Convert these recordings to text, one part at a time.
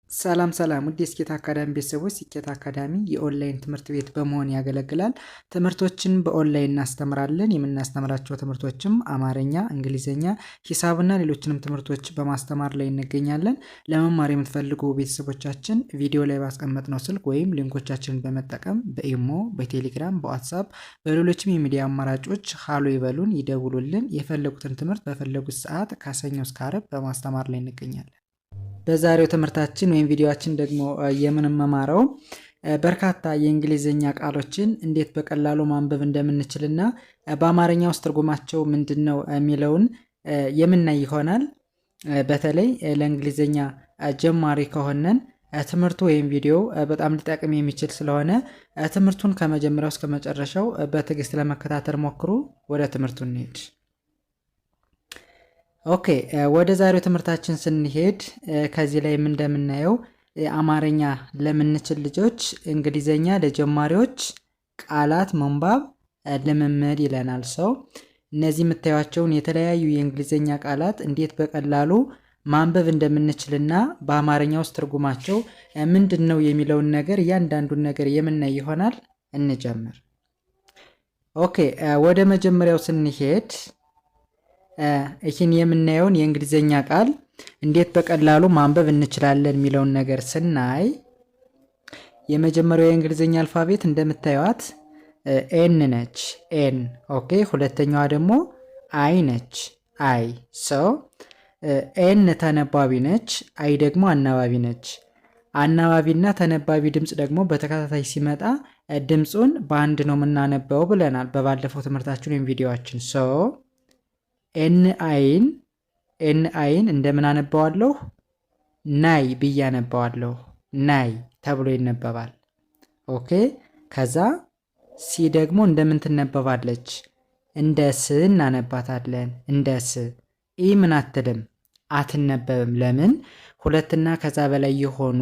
ሰላም ሰላም ውድ የስኬት አካዳሚ ቤተሰቦች፣ ስኬት አካዳሚ የኦንላይን ትምህርት ቤት በመሆን ያገለግላል። ትምህርቶችን በኦንላይን እናስተምራለን። የምናስተምራቸው ትምህርቶችም አማርኛ፣ እንግሊዝኛ፣ ሂሳብና ሌሎችንም ትምህርቶች በማስተማር ላይ እንገኛለን። ለመማር የምትፈልጉ ቤተሰቦቻችን ቪዲዮ ላይ ባስቀመጥነው ስልክ ወይም link ኦቻችንን በመጠቀም በኢሞ፣ በቴሌግራም፣ በዋትሳፕ፣ በሌሎችም የሚዲያ አማራጮች ሀሎ ይበሉን፣ ይደውሉልን። የፈለጉትን ትምህርት በፈለጉት ሰዓት ከሰኞ እስከ ዓርብ በማስተማር ላይ እንገኛለን። በዛሬው ትምህርታችን ወይም ቪዲዮአችን ደግሞ የምንመማረው በርካታ የእንግሊዝኛ ቃሎችን እንዴት በቀላሉ ማንበብ እንደምንችልና በአማርኛ ውስጥ ትርጉማቸው ምንድን ነው የሚለውን የምናይ ይሆናል። በተለይ ለእንግሊዝኛ ጀማሪ ከሆነን ትምህርቱ ወይም ቪዲዮ በጣም ሊጠቅም የሚችል ስለሆነ ትምህርቱን ከመጀመሪያው እስከ መጨረሻው በትዕግስት ለመከታተል ሞክሩ። ወደ ትምህርቱ እንሄድ። Okay፣ ወደ ዛሬው ትምህርታችን ስንሄድ ከዚህ ላይም እንደምናየው አማርኛ ለምንችል ልጆች እንግሊዘኛ ለጀማሪዎች ቃላት መንባብ ልምምድ ይለናል። So እነዚህ የምታዩቸውን የተለያዩ የእንግሊዘኛ ቃላት እንዴት በቀላሉ ማንበብ እንደምንችልና በአማርኛ ውስጥ ትርጉማቸው ምንድን ነው የሚለውን ነገር እያንዳንዱን ነገር የምናይ ይሆናል። እንጀምር። Okay፣ ወደ መጀመሪያው ስንሄድ ይህን የምናየውን የእንግሊዝኛ ቃል እንዴት በቀላሉ ማንበብ እንችላለን የሚለውን ነገር ስናይ የመጀመሪያው የእንግሊዝኛ alphabet እንደምታዩት N ነች። N፣ okay። ሁለተኛዋ ደግሞ I ነች። I። So N ተነባቢ ነች፣ I ደግሞ አናባቢ ነች። አናባቢና ተነባቢ ድምፅ ደግሞ በተከታታይ ሲመጣ ድምፁን በአንድ ነው የምናነበው ብለናል በባለፈው ትምህርታችን ወይም ቪዲዮአችን። So N I ን፣ N I ን እንደምን አነባዋለሁ? ናይ ብዬ አነባዋለሁ። ናይ ተብሎ ይነበባል። Okay፣ ከዛ C ደግሞ እንደምን ትነበባለች? እንደ ስ እናነባታለን። እንደ ስ። E ምን አትልም፣ አትነበብም። ለምን? ሁለትና ከዛ በላይ የሆኑ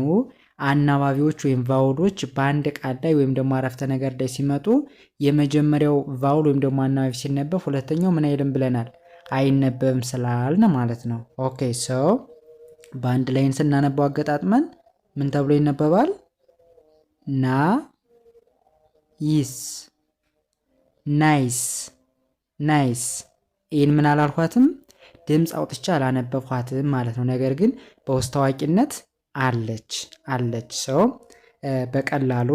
አናባቢዎች ወይም vowel ኦች በአንድ ቃል ላይ ወይም ደግሞ አረፍተ ነገር ላይ ሲመጡ የመጀመሪያው vowel ወይም ደግሞ አናባቢ ሲነበብ ሁለተኛው ምን አይልም ብለናል? አይነበብም ስላልን ማለት ነው። Okay፣ so በአንድ ላይን ስናነበው አገጣጥመን ምን ተብሎ ይነበባል? ና ይስ፣ nice፣ nice። E ን ምን አላልኳትም? ድምፅ አውጥቼ አላነበብኳትም ማለት ነው። ነገር ግን በውስጥ ታዋቂነት አለች አለች። So በቀላሉ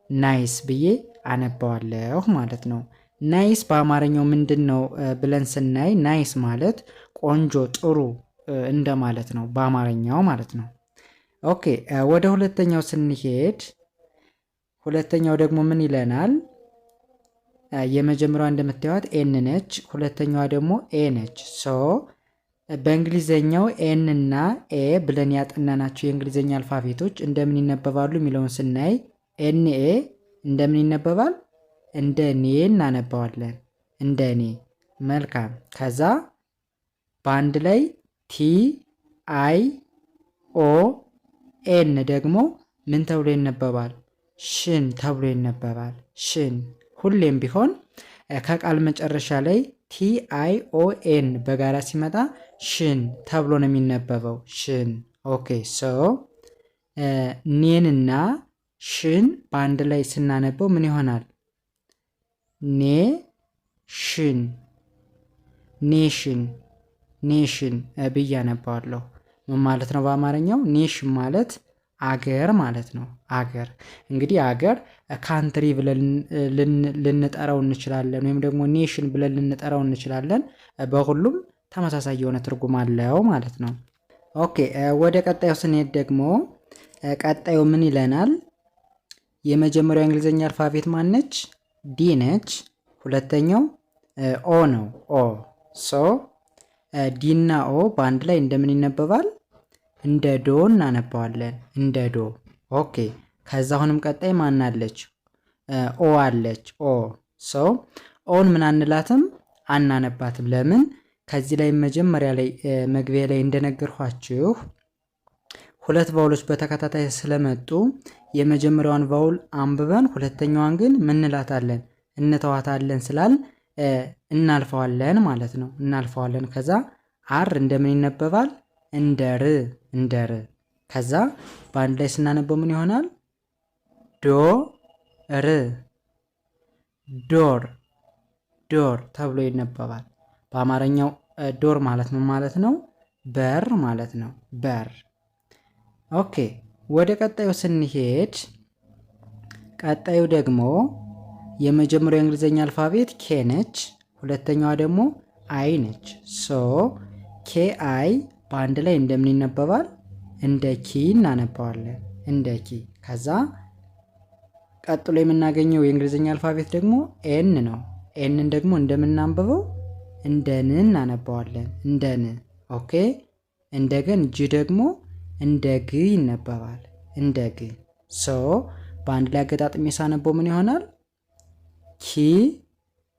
nice ብዬ አነባዋለሁ ማለት ነው። Nice በአማርኛው ምንድን ነው ብለን ስናይ nice ማለት ቆንጆ፣ ጥሩ እንደማለት ነው በአማርኛው ማለት ነው። Okay፣ ወደ ሁለተኛው ስንሄድ ሁለተኛው ደግሞ ምን ይለናል? የመጀመሪያዋ እንደምታዩት N ነች። ሁለተኛዋ ደግሞ A ነች። So በእንግሊዘኛው N እና A ብለን ያጠናናቸው የእንግሊዘኛ alphabet ኦች እንደምን ይነበባሉ የሚለውን ስናይ N A እንደምን ይነበባል? እንደ ኔ እናነባዋለን። እንደ ኔ። መልካም። ከዛ በአንድ ላይ T I O N ደግሞ ምን ተብሎ ይነበባል? ሽን ተብሎ ይነበባል። ሽን። ሁሌም ቢሆን ከቃል መጨረሻ ላይ T I O N በጋራ ሲመጣ ሽን ተብሎ ነው የሚነበበው። ሽን። Okay፣ so ኔንና ሽን በአንድ ላይ ስናነበው ምን ይሆናል? ኔ ሽን፣ nation፣ nation ብዬ አነባዋለሁ። ምን ማለት ነው በአማርኛው? Nation ማለት አገር ማለት ነው። አገር እንግዲህ አገር country ብለን ልንጠራው እንችላለን፣ ወይም ደግሞ nation ብለን ልንጠራው እንችላለን። በሁሉም ተመሳሳይ የሆነ ትርጉም አለው ማለት ነው። Okay፣ ወደ ቀጣዩ ስንሄድ ደግሞ ቀጣዩ ምን ይለናል? የመጀመሪያው እንግሊዝኛ alphabet ማነች? D ነች። ሁለተኛው O ነው። O። So D እና O በአንድ ላይ እንደምን ይነበባል? እንደ ዶ እናነባዋለን። እንደ ዶ። Okay። ከዛ አሁንም ቀጣይ ማን አለች? O አለች። O። So O ን ምን አንላትም? አናነባትም። ለምን? ከዚህ ላይ መጀመሪያ ላይ መግቢያ ላይ እንደነገርኳችሁ ሁለት vowel ኦች በተከታታይ ስለመጡ የመጀመሪያዋን vowel አንብበን ሁለተኛዋን ግን ምን እንላታለን? እንተዋታለን ስላል እናልፈዋለን ማለት ነው። እናልፈዋለን። ከዛ R እንደምን ይነበባል? እንደ ር፣ እንደ ር። ከዛ በአንድ ላይ ስናነበው ምን ይሆናል? ዶ ር door door ተብሎ ይነበባል። በአማርኛው door ማለት ምን ማለት ነው? በር ማለት ነው። በር። Okay፣ ወደ ቀጣዩ ስንሄድ ቀጣዩ ደግሞ የመጀመሪያው የእንግሊዝኛ alphabet K ነች። ሁለተኛዋ ደግሞ I ነች። So K I በአንድ ላይ እንደምን ይነበባል? እንደ ኪ እናነባዋለን። እንደ ኪ። ከዛ ቀጥሎ የምናገኘው የእንግሊዝኛ alphabet ደግሞ N ነው። N ን ደግሞ እንደምናንብበው እንደ ን እናነባዋለን። እንደ ን። Okay። እንደገን G ደግሞ እንደ ግ ይነበባል። እንደ ግ። So በአንድ ላይ አገጣጥሜ ሳነበው ምን ይሆናል? ኪ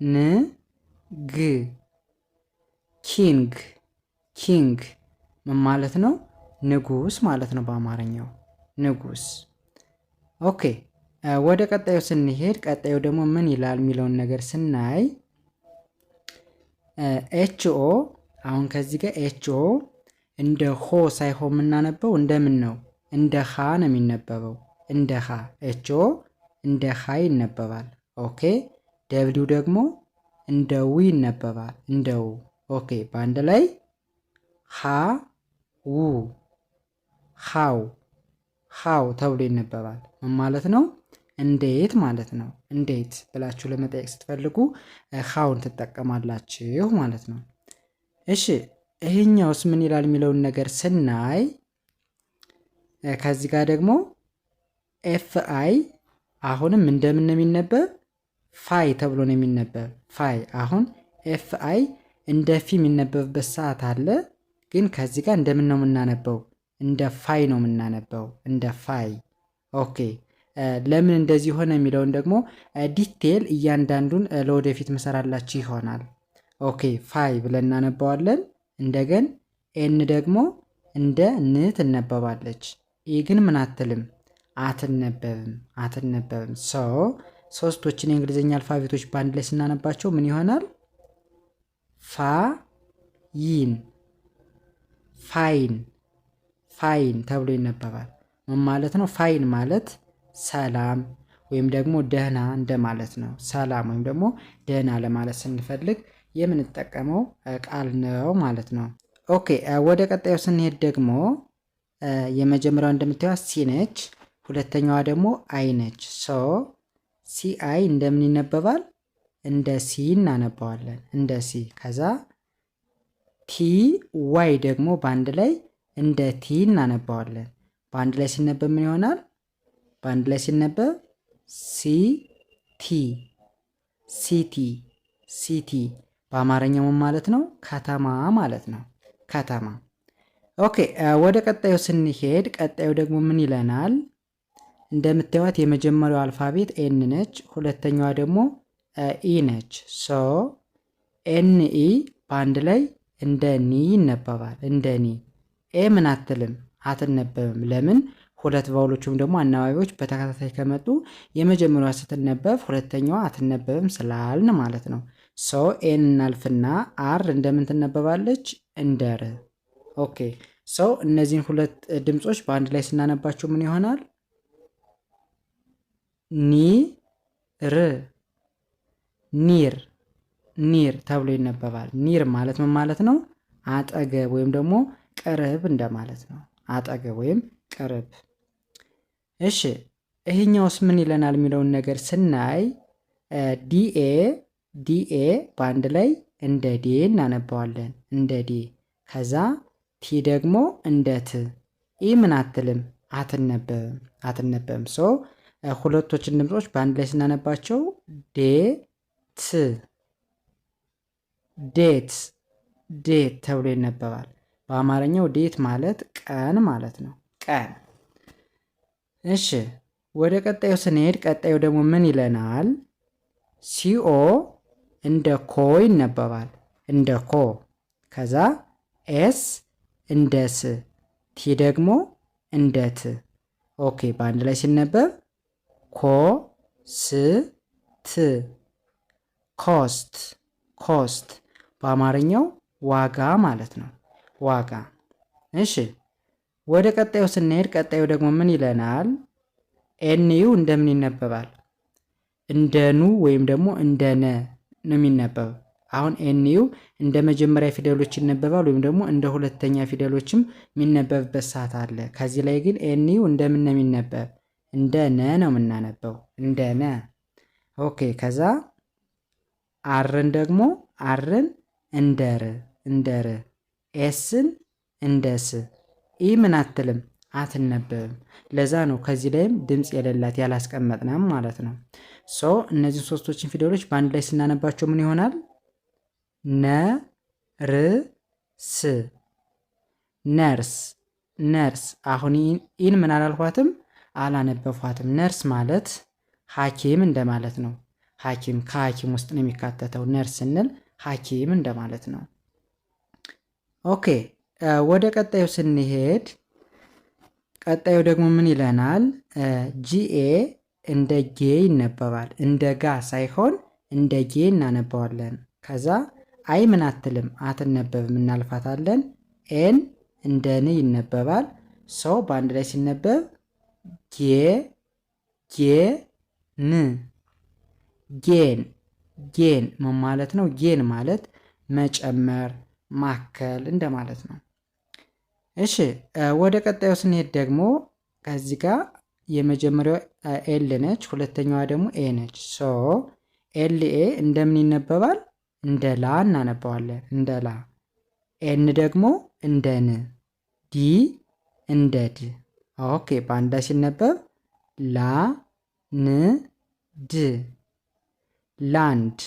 ን ግ king king ምን ማለት ነው? ንጉስ ማለት ነው በአማርኛው ንጉስ። Okay፣ ወደ ቀጣዩ ስንሄድ ቀጣዩ ደግሞ ምን ይላል የሚለውን ነገር ስናይ H O አሁን ከዚህ ጋር H O እንደ ሆ ሳይሆን የምናነበው እንደምን ነው? እንደ ሃ ነው የሚነበበው። እንደ ሃ H O እንደ ሃ ይነበባል። Okay፣ W ደግሞ እንደ ው ይነበባል። እንደ ው። Okay፣ በአንድ ላይ ሃ ው how how ተብሎ ይነበባል። ምን ማለት ነው? እንዴት ማለት ነው። እንዴት ብላችሁ ለመጠየቅ ስትፈልጉ how ን ትጠቀማላችሁ ማለት ነው። እሺ፣ ይሄኛውስ ምን ይላል የሚለውን ነገር ስናይ ከዚህ ጋር ደግሞ F I አሁንም እንደምን ነው የሚነበብ? ፋይ ተብሎ ነው የሚነበብ። ፋይ። አሁን F I እንደ ፊ የሚነበብበት ሰዓት አለ። ግን ከዚህ ጋር እንደምን ነው የምናነበው? እንደ ፋይ ነው የምናነበው። እንደ ፋይ። Okay፣ ለምን እንደዚህ ሆነ የሚለውን ደግሞ detail እያንዳንዱን ለወደፊት ምሰራላችሁ ይሆናል። Okay፣ ፋይ ብለን እናነባዋለን። እንደገን N ደግሞ እንደ ን ትነበባለች። E ግን ምን አትልም፣ አትነበብም፣ አትነበብም። So ሶስቶችን የእንግሊዝኛ alphabet ኦች በአንድ ላይ ስናነባቸው ምን ይሆናል? ፋ ይን fine fine ተብሎ ይነበባል። ምን ማለት ነው? Fine ማለት ሰላም ወይም ደግሞ ደህና እንደማለት ነው። ሰላም ወይም ደግሞ ደህና ለማለት ስንፈልግ የምንጠቀመው ቃል ነው ማለት ነው። Okay፣ ወደ ቀጣዩ ስንሄድ ደግሞ የመጀመሪያው እንደምታዩት C ነች። ሁለተኛዋ ደግሞ I ነች። So C I እንደምን ይነበባል? እንደ ሲ እናነባዋለን። እንደ ሲ። ከዛ T Y ደግሞ በአንድ ላይ እንደ ቲ እናነባዋለን። በአንድ ላይ ሲነበብ ምን ይሆናል? በአንድ ላይ ሲነበብ ሲ ቲ city city። በአማርኛው ምን ማለት ነው? ከተማ ማለት ነው። ከተማ። Okay፣ ወደ ቀጣዩ ስንሄድ ቀጣዩ ደግሞ ምን ይለናል? እንደምታዩት የመጀመሪያው alphabet N ነች። ሁለተኛዋ ደግሞ E ነች። So N E በአንድ ላይ እንደ ኒ ይነበባል። እንደ ኒ። A ምን አትልም፣ አትነበብም። ለምን? ሁለት vowel ኦች ወይም ደግሞ አናባቢዎች በተከታታይ ከመጡ የመጀመሪያዋ ስትነበብ ሁለተኛዋ አትነበብም ስላልን ማለት ነው። So A ን እናልፍና R እንደምን ትነበባለች? እንደ ር። Okay፣ so እነዚህን ሁለት ድምፆች በአንድ ላይ ስናነባቸው ምን ይሆናል? ኒ ር near near ተብሎ ይነበባል። Near ማለት ምን ማለት ነው? አጠገብ ወይም ደግሞ ቅርብ እንደማለት ነው። አጠገብ ወይም ቅርብ። እሺ፣ ይሄኛውስ ምን ይለናል የሚለውን ነገር ስናይ DA DA በአንድ ላይ እንደ ዴ እናነባዋለን። እንደ ዴ። ከዛ T ደግሞ እንደ ት። E ምን አትልም፣ አትነበብም፣ አትነበብም። So ሁለቶችን ድምጾች በአንድ ላይ ስናነባቸው ዴ ት date date ተብሎ ይነበባል። በአማርኛው date ማለት ቀን ማለት ነው። ቀን። እሺ፣ ወደ ቀጣዩ ስንሄድ ቀጣዩ ደግሞ ምን ይለናል? CO እንደ ኮ ይነበባል። እንደ ኮ። ከዛ S እንደ ስ፣ T ደግሞ እንደ ት። Okay፣ በአንድ ላይ ሲነበብ ኮ ስ ት cost cost። በአማርኛው ዋጋ ማለት ነው። ዋጋ። እሺ፣ ወደ ቀጣዩ ስንሄድ ቀጣዩ ደግሞ ምን ይለናል? NU እንደምን ይነበባል? እንደ ኑ ወይም ደግሞ እንደ ነ ነው የሚነበብ። አሁን NU እንደ መጀመሪያ ፊደሎች ይነበባል ወይም ደግሞ እንደ ሁለተኛ ፊደሎችም የሚነበብበት ሰዓት አለ። ከዚህ ላይ ግን NU እንደምን ነው የሚነበብ? እንደ ነ ነው የምናነበው፣ እንደ ነ። Okay፣ ከዛ R ን ደግሞ R ን እንደ ር፣ እንደ ር፣ S ን እንደ ስ፣ E ምን አትልም፣ አትነበብም። ለዛ ነው ከዚህ ላይም ድምፅ የሌላት ያላስቀመጥናም ማለት ነው። So እነዚህን ሶስቶችን ፊደሎች በአንድ ላይ ስናነባቸው ምን ይሆናል? ነ ር ስ፣ nurse፣ nurse። አሁን E ን ምን አላልኳትም፣ አላነበብኳትም። ነርስ ማለት ሐኪም እንደማለት ነው። ሐኪም ከሐኪም ውስጥ ነው የሚካተተው። ነርስ ስንል ሐኪም እንደማለት ነው። Okay፣ ወደ ቀጣዩ ስንሄድ ቀጣዩ ደግሞ ምን ይለናል? GA እንደ ጌ ይነበባል። እንደ ጋ ሳይሆን እንደ ጌ እናነባዋለን። ከዛ I ምን አትልም፣ አትነበብም፣ እናልፋታለን። N እንደ ን ይነበባል። So በአንድ ላይ ሲነበብ ጌ ጌ ን፣ gain፣ gain ምን ማለት ነው? Gain ማለት መጨመር፣ ማከል እንደማለት ነው። እሺ፣ ወደ ቀጣዩ ስንሄድ ደግሞ ከዚህ ጋር የመጀመሪያው L ነች፣ ሁለተኛዋ ደግሞ A ነች። So LA እንደምን ይነበባል? እንደ ላ እናነባዋለን፣ እንደ ላ። N ደግሞ እንደ ን፣ D እንደ ድ። Okay፣ በአንድ ላይ ሲነበብ ላ ን ድ፣ land፣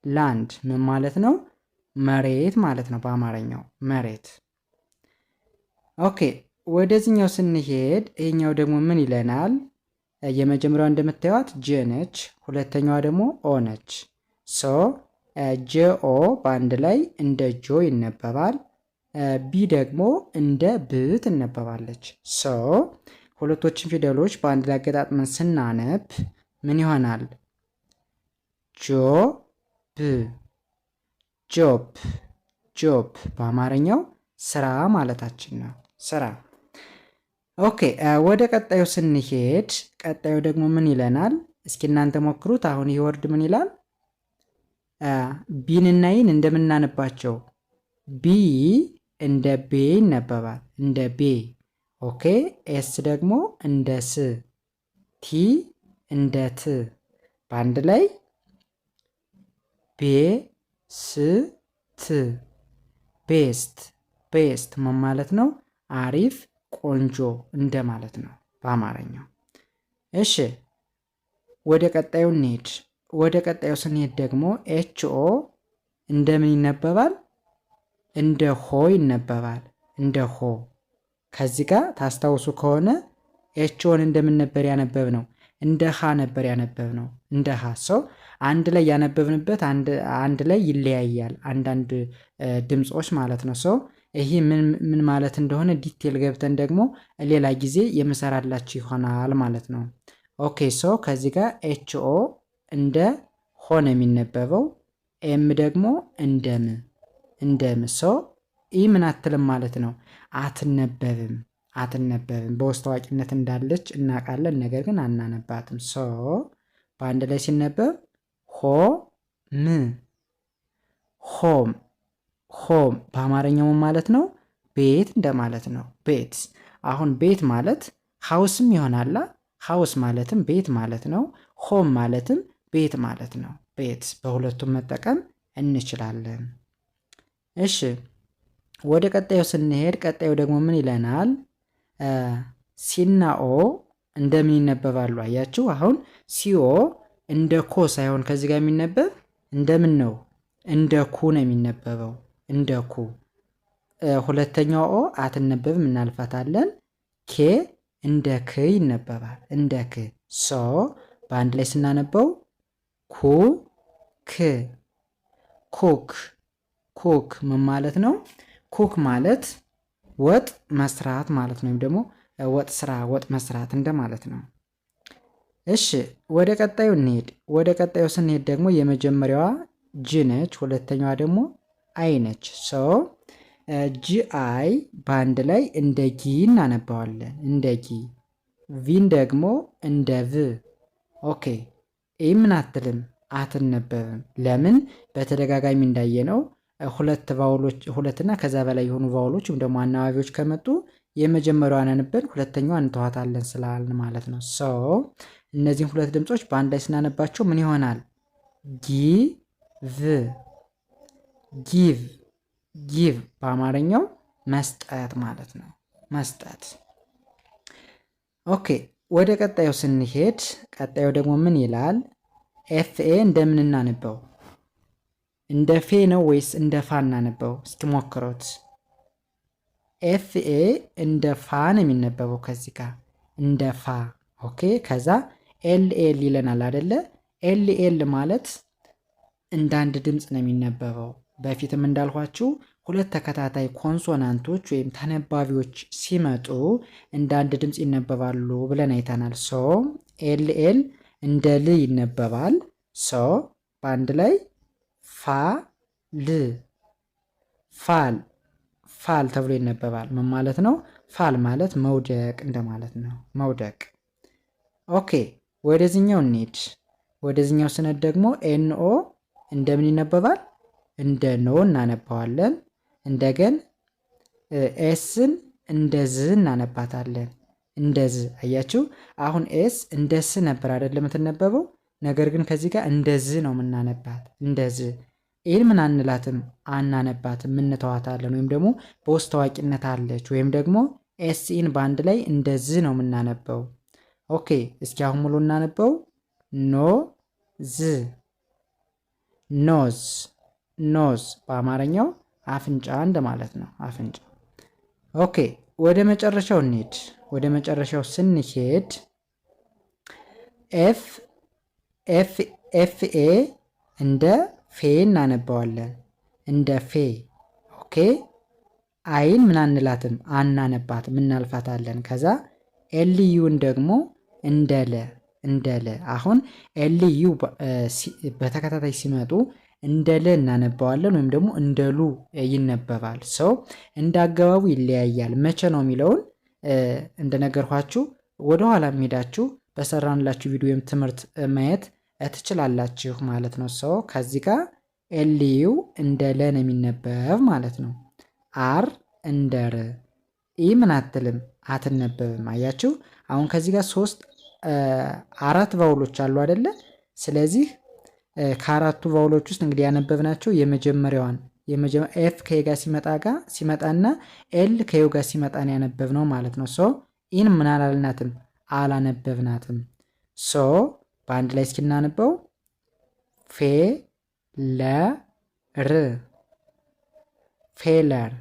land ምን ማለት ነው? መሬት ማለት ነው በአማርኛው መሬት። Okay፣ ወደዚህኛው ስንሄድ ይሄኛው ደግሞ ምን ይለናል? የመጀመሪያዋ እንደምታዩት J ነች፣ ሁለተኛዋ ደግሞ O ነች። So JO በአንድ ላይ እንደ ጆ ይነበባል። B ደግሞ እንደ ብ ትነበባለች። So ሁለቶችን ፊደሎች በአንድ ላይ አገጣጥመን ስናነብ ምን ይሆናል? ጆ ብ፣ job፣ job በአማርኛው ስራ ማለታችን ነው። ስራ። Okay፣ ወደ ቀጣዩ ስንሄድ ቀጣዩ ደግሞ ምን ይለናል? እስኪ እናንተ ሞክሩት። አሁን ይህ word ምን ይላል? B ንና E ን እንደምናነባቸው B እንደ ቤ ይነበባል። እንደ ቤ። Okay፣ S ደግሞ እንደ ስ፣ T እንደ ት፣ በአንድ ላይ ቤ ስ ት፣ best፣ best ምን ማለት ነው? አሪፍ፣ ቆንጆ እንደማለት ነው በአማርኛው። እሺ፣ ወደ ቀጣዩ እንሄድ። ወደ ቀጣዩ ስንሄድ ደግሞ HO እንደምን ይነበባል? እንደ ሆ ይነበባል። እንደ ሆ። ከዚህ ጋር ታስታውሱ ከሆነ HO ን እንደምን ነበር ያነበብነው? እንደ ሃ ነበር ያነበብነው። እንደ ሃ። So አንድ ላይ ያነበብንበት አንድ ላይ ይለያያል። አንዳንድ ድምፆች ማለት ነው። So ይሄ ምን ምን ማለት እንደሆነ detail ገብተን ደግሞ ሌላ ጊዜ የምሰራላችሁ ይሆናል ማለት ነው። Okay፣ so ከዚህ ጋር HO እንደ ሆ ነው የሚነበበው። M ደግሞ እንደ ም፣ እንደ ም። So E ምን አትልም ማለት ነው፣ አትነበብም፣ አትነበብም። በውስጥ ታዋቂነት እንዳለች እናውቃለን፣ ነገር ግን አናነባትም። So በአንድ ላይ ሲነበብ ሆ ም፣ home፣ home በአማርኛው ማለት ነው ቤት እንደማለት ነው። ቤት። አሁን ቤት ማለት house ም ይሆናላ። House ማለትም ቤት ማለት ነው። Home ማለትም ቤት ማለት ነው። ቤት በሁለቱም መጠቀም እንችላለን። እሺ፣ ወደ ቀጣዩ ስንሄድ ቀጣዩ ደግሞ ምን ይለናል? C ና O እንደምን ይነበባሉ? አያችሁ፣ አሁን CO እንደ ኮ ሳይሆን ከዚህ ጋር የሚነበብ እንደምን ነው? እንደ ኩ ነው የሚነበበው። እንደ ኩ። ሁለተኛው O አትነበብም፣ እናልፋታለን። K እንደ ክ ይነበባል። እንደ ክ። So በአንድ ላይ ስናነበው ኩ ክ፣ cook፣ cook ምን ማለት ነው? Cook ማለት ወጥ መስራት ማለት ነው። ወይም ደግሞ ወጥ ስራ፣ ወጥ መስራት እንደማለት ነው። እሺ፣ ወደ ቀጣዩ እንሄድ። ወደ ቀጣዩ ስንሄድ ደግሞ የመጀመሪያዋ G ነች፣ ሁለተኛዋ ደግሞ I ነች። So G I በአንድ ላይ እንደ ጊ እናነባዋለን። እንደ ጊ። V ን ደግሞ እንደ ቭ። Okay E ምን አትልም፣ አትነበብም። ለምን? በተደጋጋሚ እንዳየነው ሁለት vowel ኦች፣ ሁለትና ከዛ በላይ የሆኑ vowel ኦች ወይም ደግሞ አናባቢዎች ከመጡ የመጀመሪያዋን አንብበን ሁለተኛዋን እንተዋታለን ስላልን ማለት ነው። So እነዚህን ሁለት ድምጾች በአንድ ላይ ስናነባቸው ምን ይሆናል? Give, give, give። በአማርኛው መስጠት ማለት ነው። መስጠት። Okay ወደ ቀጣዩ ስንሄድ ቀጣዩ ደግሞ ምን ይላል? F A እንደምን እናንበው? እንደ ፌ ነው ወይስ እንደ ፋ እናነበው? እስኪ ሞክሩት። F A እንደ ፋ ነው የሚነበበው ከዚህ ጋር እንደ ፋ። Okay ከዛ L L ይለናል አደለ? L L ማለት እንደ አንድ ድምፅ ነው የሚነበበው። በፊትም እንዳልኳችሁ ሁለት ተከታታይ consonant ኦች ወይም ተነባቢዎች ሲመጡ እንደ አንድ ድምፅ ይነበባሉ ብለን አይተናል። So L L እንደ ል ይነበባል። So በአንድ ላይ ፋ ል፣ fall, fall ተብሎ ይነበባል። ምን ማለት ነው? Fall ማለት መውደቅ እንደማለት ነው። መውደቅ። Okay ወደዚህኛው እንሂድ። ወደዚህኛው ስንሄድ ደግሞ N O እንደምን ይነበባል? እንደ ኖ እናነባዋለን። እንደገን S ን እንደ ዝ እናነባታለን። እንደ ዝ። አያችሁ፣ አሁን S እንደ ስ ነበር አይደለም የምትነበበው። ነገር ግን ከዚህ ጋር እንደ ዝ ነው የምናነባት። እንደ ዝ። ይህን ምን አንላትም፣ አናነባትም፣ እንተዋታለን። ወይም ደግሞ በውስጥ ታዋቂነት አለች ወይም ደግሞ S E ን በአንድ ላይ እንደ ዝ ነው የምናነበው። Okay እስኪ አሁን ሙሉ እናነበው። ኖ ዝ፣ nose, nose። በአማርኛው አፍንጫ እንደማለት ነው። አፍንጫ። Okay ወደ መጨረሻው እንሂድ። ወደ መጨረሻው ስንሄድ F F F A እንደ ፌ እናነባዋለን። እንደ ፌ። Okay I ን ምን አንላትም፣ አናነባትም፣ እናልፋታለን። ከዛ L U ን ደግሞ እንደ ለ፣ እንደ ለ። አሁን L U በተከታታይ ሲመጡ እንደ ለ እናነባዋለን ወይም ደግሞ እንደ ሉ ይነበባል። So እንደ አገባቡ ይለያያል። መቼ ነው የሚለውን እንደነገርኳችሁ ወደኋላ ሄዳችሁ በሰራንላችሁ ቪዲዮ ወይም ትምህርት ማየት ትችላላችሁ ማለት ነው። So ከዚህ ጋር L U እንደ ለ ነው የሚነበብ ማለት ነው። R እንደ ር፣ E ምን አትልም፣ አትነበብም። አያችሁ፣ አሁን ከዚህ ጋር ሶስት አራት vowel ኦች አሉ አይደለ? ስለዚህ ከአራቱ vowel ኦች ውስጥ እንግዲህ ያነበብናቸው የመጀመሪያዋን F ከ A ጋር ሲመጣ ጋር ሲመጣና L ከ U ጋር ሲመጣን ያነበብነው ማለት ነው። So E ን ምን አላልናትም፣ አላነበብናትም። So በአንድ ላይ እስኪ እናነበው፣ ፌ ለ ር፣ failure,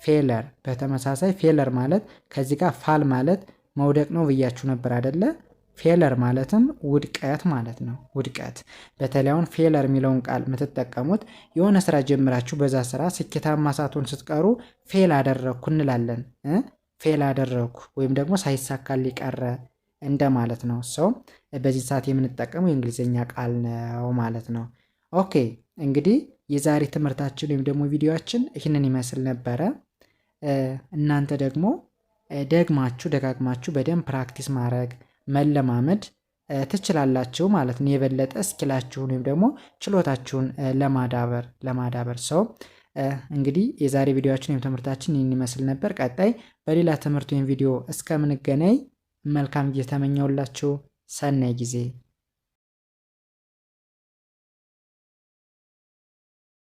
failure። በተመሳሳይ failure ማለት ከዚህ ጋር fall ማለት መውደቅ ነው ብያችሁ ነበር አደለ? Failure ማለትም ውድቀት ማለት ነው። ውድቀት። በተለይ አሁን failure የሚለውን ቃል የምትጠቀሙት የሆነ ስራ ጀምራችሁ በዛ ስራ ስኬታማ ሳትሆን ስትቀሩ fail አደረግኩ እንላለን። Fail አደረግኩ ወይም ደግሞ ሳይሳካልኝ ቀረ እንደማለት ነው። So በዚህ ሰዓት የምንጠቀመው የእንግሊዝኛ ቃል ነው ማለት ነው። Okay እንግዲህ የዛሬ ትምህርታችን ወይም ደግሞ ቪዲዮአችን ይህንን ይመስል ነበረ። እናንተ ደግሞ ደግማችሁ ደጋግማችሁ በደንብ practice ማድረግ፣ መለማመድ ትችላላችሁ ማለት ነው። የበለጠ skill ኣችሁን ወይም ደግሞ ችሎታችሁን ለማዳበር። So እንግዲህ የዛሬ ቪዲዮአችን ወይም ትምህርታችን ይህን ይመስል ነበር። ቀጣይ በሌላ ትምህርት ወይም ቪዲዮ እስከምንገናኝ መልካም ጊዜ ተመኘሁላችሁ። ሰናይ ጊዜ።